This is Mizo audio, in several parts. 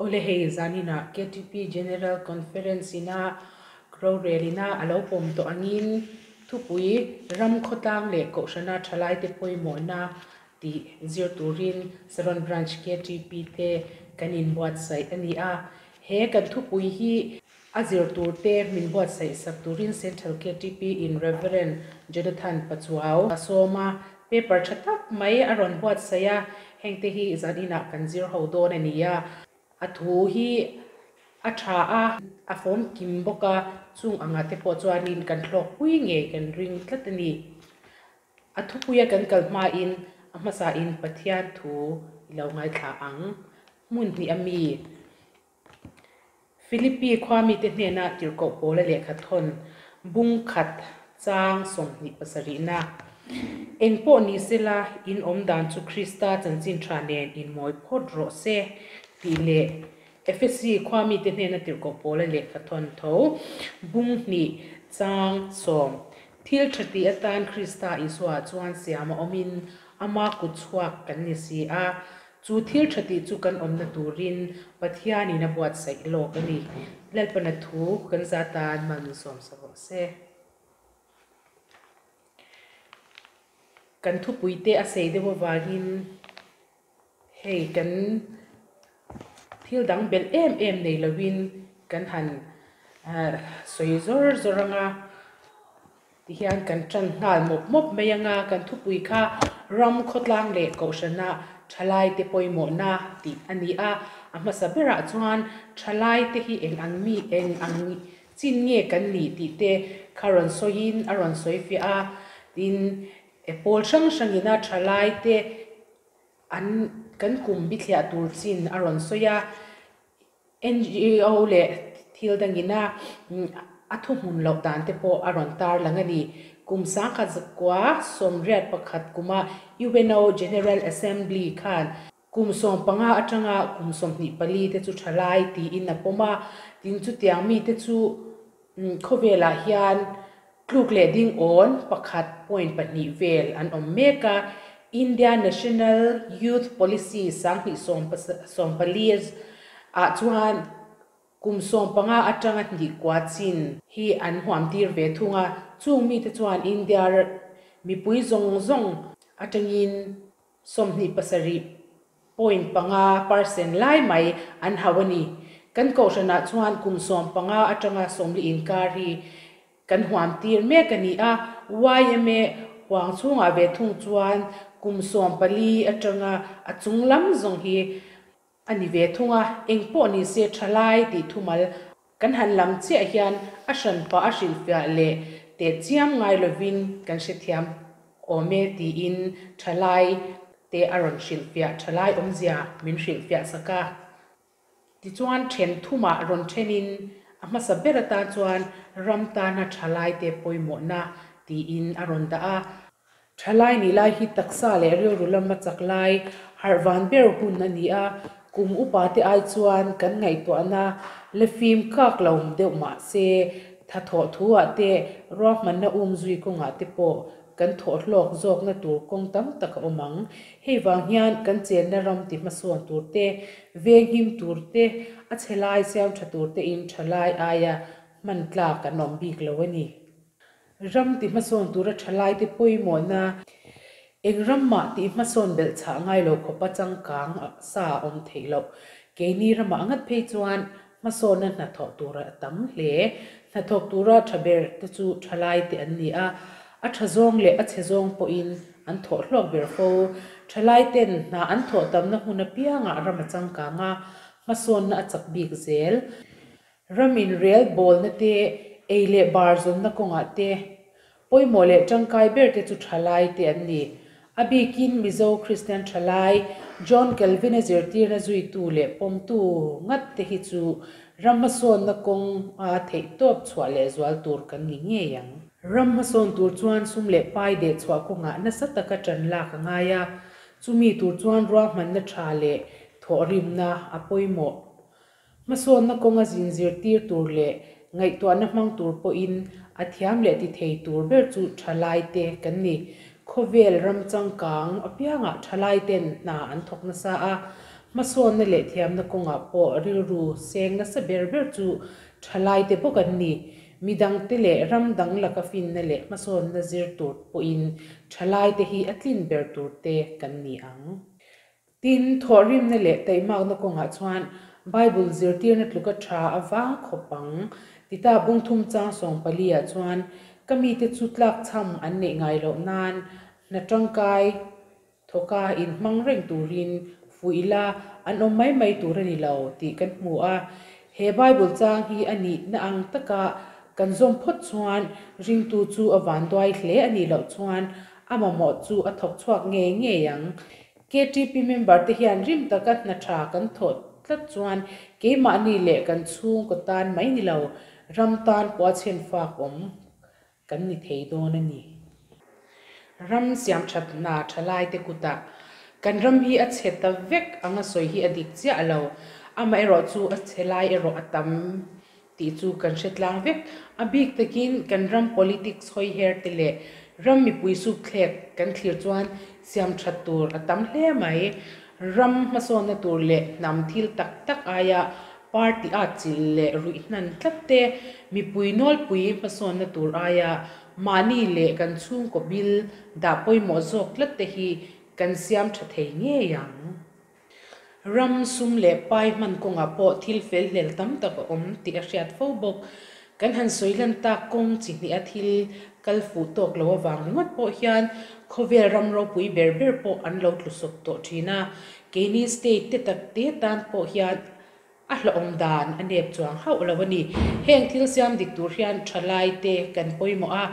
Awle hei zaninah ktp General Conference ina rorelina a lo pawm tawh angin thupui ram khawtlang leh kohhrana thalaite pawimawhna tih zir turin Saron Branch ktp te kan inbuatsaih a ni a. He kan thupui hi a zir turte min buatsaih sak turin Central ktp in Rev. Jonathan Pachuau a sawm a, paper tha tak mai a rawn buatsaih a, hengte hi zaninah kan zir ho dawn a ni a. A thu hi a tha a, a fawm kim bawk a, chung angah te pawh chuanin kan hlawkpui ngei kan ring tlat a ni. A thupuia kan kal hmain a hmasain Pathian thu i lo ngaithla ang. Hmun hnih a mi. Philippi khua mite hnena tirhkoh pawla lehkha thawn bung khat chang 27na. Eng pawh ni sela, in awm dan chu Krista chanchin tha nen inmawi phawt rawh se tih leh Ephesi khua mite hnena tirhkoh pawla lehkha thawn tho bung hnih chang sawm. Thil tha tih atan Krista Isua chuan siam a awmin ama kut chhuak kan ni si a. Chu thil tha tih chu kan awmna turin Pathianin a buatsaih lawk a ni. Lalpana thu kan za tan mal min sawm sa rawh se. Kan thupuite a sei deuh avangin hei kan thil dang belh em em nei loin kan han sawi zawr zawr ang a. Tihian kan ṭan nghal mawp mawp mai anga kan thupui kha ram khawtlang leh kohhrana ṭhalaite pawimawhna tih a ni a. A hmasa berah chuan ṭhalaite hi eng ang mi eng ang chin nge kan nih tih te kha rawn sawiin a rawn sawi fiah a. Tin, pawl hrang hrangina ṭhalaite an kan kum bithliah tur chin a rawn sawi a. NGO leh thil dangina a thuhmun loh dan te pawh a rawn tar lang a ni. Kum sangkhat zakua 81 kuma UNO General Assembly khan kum 15 atanga kum 24 te chu thalai tiin a pawm a, tin chutiang mite chu khawvelah hian tluk leh ding awn pakhat point pahnih vel an awm mek a. India National Youth Policy 2014 ah chuan kum 15 atanga hnih kua chin hi an huam tir ve thung a, chung mite chuan India mipui zawng zawng atangin 27 point panga percent lai mai an hau a ni. Kan kohhranah chuan kum 15 atanga 40 inkar hi kan huam tir mek a ni a, YMA huang chhungah ve thung chuan kum 14 atanga a chung lam zawng hi a ni ve thung a, eng pawh ni se thalai tih thumal kan han lam chiah hian a hranpa a hrilhfiah leh teh chiam ngai lovin kan hrethiam awm e tiin thalai te a rawn hrilhfiah thalai awmzia min hrilhfiah sak a. Tichuan then thumah rawn thenin a hmasa ber atan chuan ram tana thalai te pawimawhna tiin a rawn dah a. Thalai nih lai hi taksa leh rilru lama chak lai harh van ber hun a ni a, kum upa te ai chuan kan ngaihtuahna la fim kak lo deuh mah se tha thawh thu ah te ruahmanna um zui kawngah te pawh kan thawh hlawk zawkna tur kawng tam tak a awm ang. Hei vang hian kan chenna ram ti hmasawn tur te, venghim tur te, a chhe lai siam tha tur te in thalai aia hman tlak an awm bik lo a ni. Ram ti hmasawn tura thalai te pawimawhna eng ram mah tih hmasawn belh chhah ngai lo khawpa changkang sa a awm theih loh. Keini ramah ngat phei chuan hmasawnna hnathawh tura a tam hle. Hnathawk tura tha ber te chu thalai te an ni a, a tha zawng leh a chhe zawng pawhin an thawh hlawk ber fo. Thalai ten hna an thawh tamna hmun apiangah ram a changkang a, hmasawnna a chak bik zel. Ram inrel bawlna te, ei leh bar zawnna kawngah te, pawimawh leh tangkai ber te chu thalai te an ni. A bikin Mizo Kristian thalai John Calvin-a zirtirna zuitu leh pawmtu ngat te hi chu ram hmasawnna kawng a theihtawp chhuah leh zual tur kan ni ngei ang. Ram hmasawn tur chuan sum leh pai deh chhuah kawngah nasa taka tan lak a ngai a, chumi tur chuan ruahmanna tha leh thawhrimna a pawimawh. Hmasawnna kawnga zin zirtir tur leh ngaihtuahna hmang tur pawhin a thiam leh ti thei tur ber chu thalai te kan ni. Khawvel ram changkang apiangah thalai ten hna an thawk nasa a, Hmasawnna leh thiamna kawngah pawh rilru seng nasa ber ber chu thalaite bawk an ni. Midangte leh ram dang laka finna leh hmasawnna zir tur pawhin thalaite hi a tlin ber turte kan ni ang. Tin, thawhrimna leh taihmakna kawngah chuan Bible zirtirna tluka tha a vang khawp ang. Tita bungthum chang sawmpali-ah chuan, Ka mite chu tlakchham an neih ngai loh nan hna tangkai thawka inhmang reng turin fuih la, an awm mai mai tur a ni lo tih kan hmu a. He Bible chang hi a nihna ang taka kan zawm phawt chuan ringtu chu a vanduai hle a nih loh chuan a mamawh chu a thawk chhuak ngei ngei ang. KTP member te hian rim taka hna tha kan thawh tlat chuan keimahni leh kan chhungkaw tan mai ni lo, ram tan pawh a chhen fak awm kan ni thei dawn a ni. Ram siam that hna tha lai te kutah kan ram hi a chhe ta vek anga sawi hi a dik chiah lo, amaherawh chu a chhe lai erawh a tam tih chu kan hre tlang vek. A bik takin kan ram politics hawi her te leh ram mipui sup thlek kan thlir chuan siam that tur a tam hle mai. Ram hmasawnna tur leh hnam thil tak tak aia party at chilh leh ruih hnan tlat te, mipui nawlpui hmasawnna tur aia mahni leh kan chhungkaw bil dah pawimawh zawk tlat te hi kan siam tha thei ngei ang. Ram sum leh pai hman kawngah pawh thil fel hlel tam tak a awm tih a hriat fo bawk. Kan han sawi lan tak kawng chi hniha thil kal fuh tawk lo avang ringawt pawh hian khawvel ram ropui ber ber pawh an lo tlusawp tawh thin a. Keini state te tak te tan pawh hian A hlauhawm dan a nep chuang hauh lo a ni. Heng thil siam dik tur hian thalai te kan pawimawh a,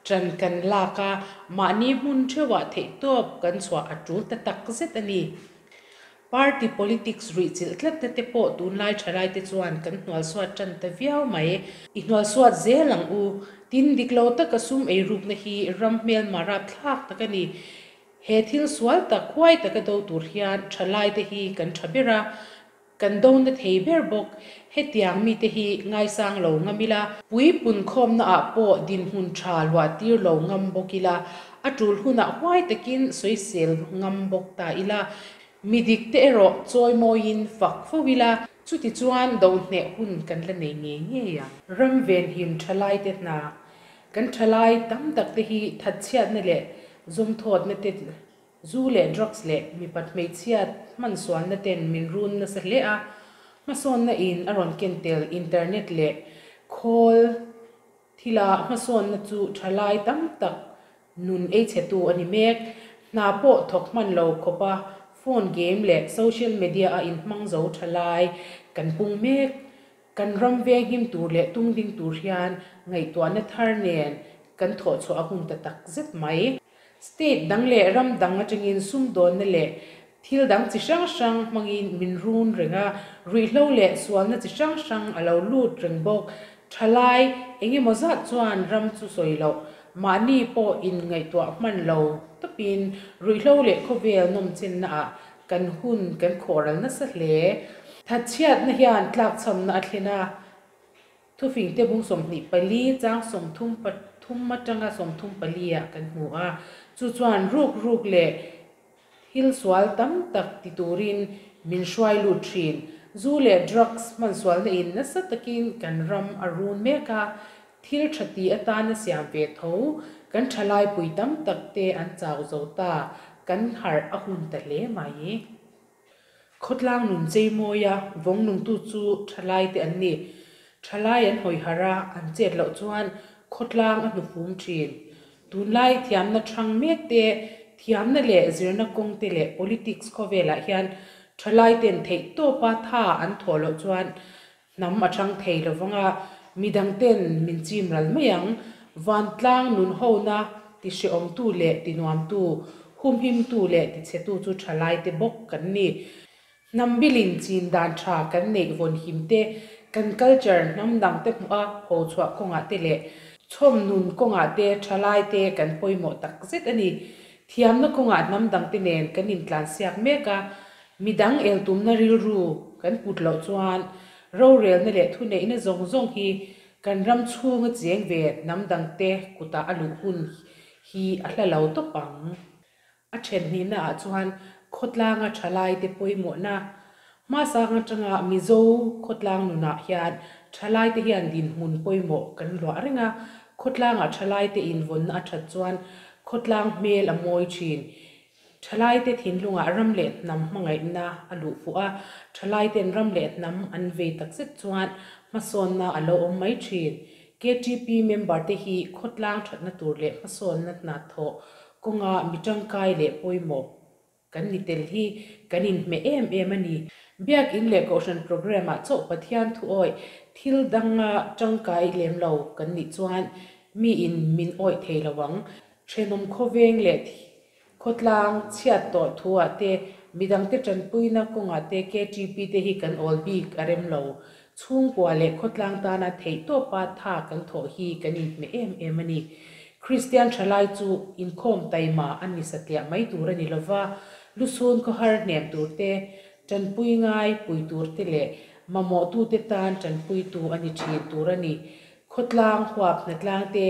ṭan kan lak a, mahni hmun theuhah theihtawp kan chhuah a ṭul ta tak zet a ni. Party politics ruih chilh tlatna te pawh tunlai thalai te chuan kan hnualsuat ṭan ta viau mai. I hnualsuat zel ang u. Tin, dik lo taka sum eirukna hi ram hmelma rapthlak tak a ni. He thil sual tak huai taka do tur hian thalai te hi kan ṭha ber a, Kan do na thei ber bawk. Hetiang mite hi ngaisang lo ngam ila. Puipun khawmna ah pawh dinhmun tha luah tir lo ngam bawk ila. A tul hunah huai takin sawisel ngam bawk ta ila. Mi dik te erawh chawi mawiin fak fo ila. Chuti chuan do hneh hun kan la nei ngei ngei ang. Ram venhim thalai te hna. Kan thalai tam tak te hi thatchhiatna leh zawmthawtna te Zu leh drugs leh mipat hmeichhiat hmansualna ten min run nasa hle a, hmasawnna in a rawn ken tel internet leh khawl thila hmasawnna chu thalai tam tak nun ei chhetu a ni mek. Hna pawh thawk hman lo khawpa phone game leh social media a inhmang zo thalai kan pung mek. Kan ram venghim tur leh tung ding tur hian ngaihtuahna thar nen kan thawhchhuah a hun ta tak zet mai. State dang leh ram dang atangin sumdawnna leh thil dang chi hrang hrang hmangin min run reng a, ruihhlo leh sualna chi hrang hrang a lo lut reng bawk. Thalai eng emaw zat chuan ram chu sawi loh, mahni pawh inngaihtuah hman lo tawpin ruihhlo leh khawvel nawmchennaah kan hun kan khawhral nasa hle. Thatchhiatna hian tlakchhamna a thlen a. Thufingte bung 24 chang 33 atanga 34 ah kan hmu a, chu chuan ruk ruk leh thil sual tam tak ti turin min hruai lut thin. Zu leh drugs hman sualna in nasa takin kan ram a run mek a, thil tha ti atana siam ve tho kan thalai pui tam tak te an chau zo ta, kan harh a hun ta hle mai. Khawtlang nun cheimawi a, vawng nungtu chu thalaite an ni. Thalai an hawi harh a, an chet loh chuan khawtlang a hnufum thin. Tunlai thiamna thang mek te, thiamna leh zirna kawng te leh politics khawvelah hian thalaiten theihtawpa tha an thawh loh chuan Hnam a chang thei lo vang a, midangten min chim ral mai ang. Vantlang nun hona ti hrehawmtu leh ti nuamtu, humhimtu leh ti chhetu chu thalaite bawk kan ni. Hnam bilin chin dan tha kan neih vawn him te, kan culture hnam dangte hmuh a ho chhuah kawngah te leh chhawm nun kawngah te thalaite kan pawimawh tak zet a ni. Thiamna kawngah hnam dangte nen kan intlansiak mek a, Midang eltumna rilru kan put loh chuan rorelna leh thuneihna zawng zawng hi kan ram chhunga cheng ve hnam dangte kutah a luh hun hi a hla lo tawp ang. A then hnihnaah chuan khawtlanga thalaite pawimawhna. Hmasang atanga Mizo khawtlang nunah hian thalaite hian dinhmun pawimawh kan luah reng a, khawtlangah thalaite invawnna a that chuan khawtlang hmel a mawi thin. Thalaite thinlungah ram leh hnam hmangaihna a luh fuh a, thalaite'n ram leh hnam an vei takzet chuan hmasawnna a lo awm mai thin. KTP member te hi khawtlang thatna tur leh hmasawnna hna thawh kawnga mi tangkai leh pawimawh kan ni tel hi kan inhmeh em em a ni. Biakin leh Kohhran programme ah chauh Pathian thu awih thil danga tangkai lem lo kan nih chuan miin min awih thei lo ang. Thenawm khawveng leh Khawtlang chhiat tawh thu-ah te, midangte tanpuina kawngah te KTP te hi kan awl bik a rem lo. Chhungkua leh khawtlang tana theihtawpa tha kan thawh hi kan inhmeh em em a ni. Kristian thalai chu inkhawm taima a ni satliah mai tur a ni lova, lusun khawhar hnem tur te, tanpui ngai pui tur te leh mamawhtute tan tanpuitu a ni thin tur a ni. Khawtlang huap hnatlang te,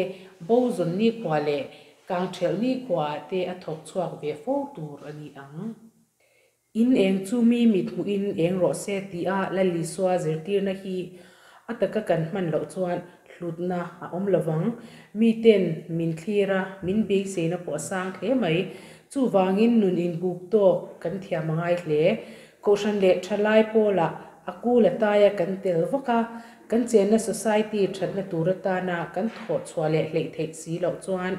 bo zawn nikhua leh Kangthelh nikhua ah te a thawk chhuak ve fo tur a ni ang. In eng chu mi mit hmuhin eng rawh se tia Lalisua zirtirna hi a taka kan hman loh chuan hlutna a awm lovang. Miten min thlir a, min beiseina pawh a sang hle mai. Chuvangin nun inbuk tawk kan thiam a ngai hle. Kohhran leh thalai pawlah a kul a taia kan tel vak a, kan chenna society thatna tur atana kan thawh chhuah leh hleih theih si loh chuan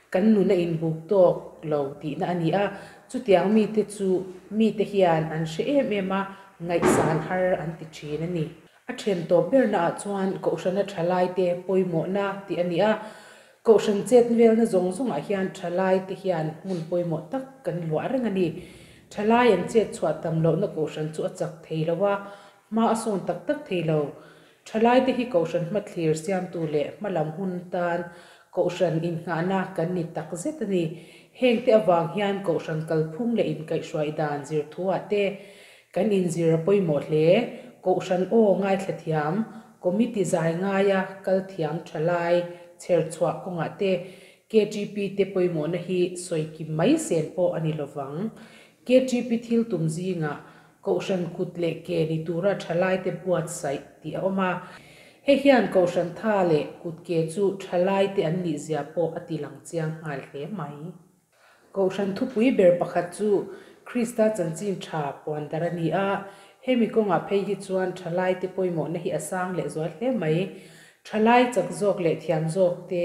kan nun a inbuk tawk lo tihna a ni a. Chutiang mite chu mite hian an hre em em a, ngaihsan har an ti thin a ni. A then tawp bernaah chuan Kohhrana thalaite pawimawhna tih a ni a, Kohhran chet velna zawng zawngah hian thalaite hian hmun pawimawh tak kan luah reng a ni. Thalai an chet chhuah tam lohna Kohhran chu a chak thei lo a, hma a sawn tak tak thei lo. Thalaite hi Kohhran hmathlir siamtu leh hma lam hun tan Kohhran innghahna kan ni tak zet a ni. Hengte avang hian Kohhran kalphung leh inkaihhruai dan zir thuah te kan inzir a pawimawh hle. Kohhran aw ngaithla thiam Committee zai ngaia kal thiam tha lai chher chhuah kawngah te KTP te pawimawhna hi sawi kim mai sen pawh a ni lovang. KTP thil tum zingah Kohhran kut leh ke ni tura tha laite buatsaih tih a awm a. Hei hian Kohhran tha leh kut ke chu tha laite an nih zia pawh a ti lang chiang nghal hle mai. Kohhran thupui ber pakhat chu Krista chanchin tha puan dar a ni a, hemi kawngah phei hi chuan thalaite pawimawhna hi a sang leh zual hle mai. Thalai chak zawk leh thiam zawk te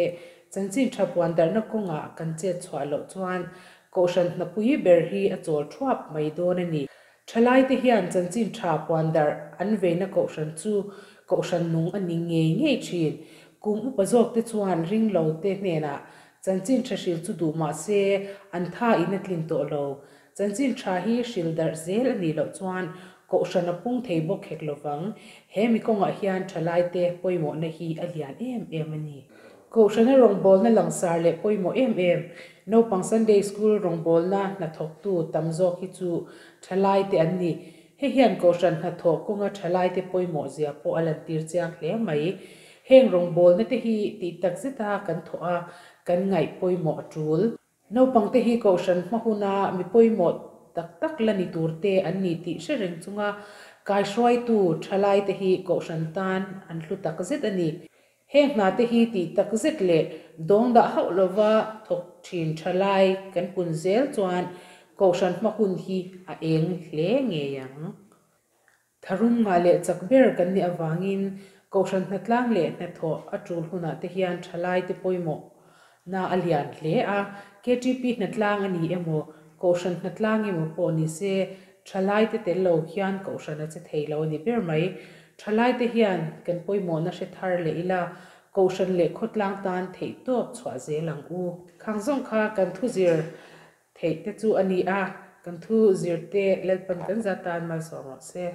chanchin tha puan darhna kawngah kan chet chhuah loh chuan Kohhran hnapui ber hi a chawl thuap mai dawn a ni. Thalaite hian chanchin tha puan darh an veina Kohhran chu Kohhran nung a ni ngei ngei thin. Kum upa zawkte chuan ringlote hnenah Chanchin tha hril chu duh mah se an tha in a tlin tawh lo. Chanchin tha hi hril darh zel a nih loh chuan Kohhran a pung thei bawk hek lovang. He mi kawngah hian thalaite pawimawhna hi a lian em em a ni. Kohhrana rawngbawlna langsar leh pawimawh em em, naupang Sunday School rawngbawlna hnathawktu tam zawk hi chu thalaite an ni. Hei hian Kohhran hnathawh kawnga thalaite pawimawh zia pawh a lantir chiang hle mai. Heng rawngbawlna te hi tih tak zeta kan thawh a, kan ngaih pawimawh a tul. Naupangte hi Kohhran hma huna mi pawimawh tak tak la ni tur te an ni tih hre reng chunga kaihruaitu thalaite hi Kohhran tan an hlu tak zet a ni. Heng hna te hi tih tak zet leh dawng dah hauh lova thawk thin thalai kan pun zel chuan Kohhran hma hun hi a eng hle ngei ang. Tharum ngah leh chak ber kan nih avangin Kohhran hnatlang leh hnathawh a tul hunah te hian thalai te pawimawh na a lian hle a. KTP hnatlang a ni emaw, Kohhran hnatlang emaw pawh ni se thalai te tel lo hian Kohhran a che thei lo a ni ber mai. Thalai te hian kan pawimawhna hre thar leh ila, Kohhran leh khawtlang tan theihtawp chhuah zel ang u. Khang zawng kha kan thuzir Theih te chu a ni a, kan thu zirte Lalpan kan za tan malsawm rawh se.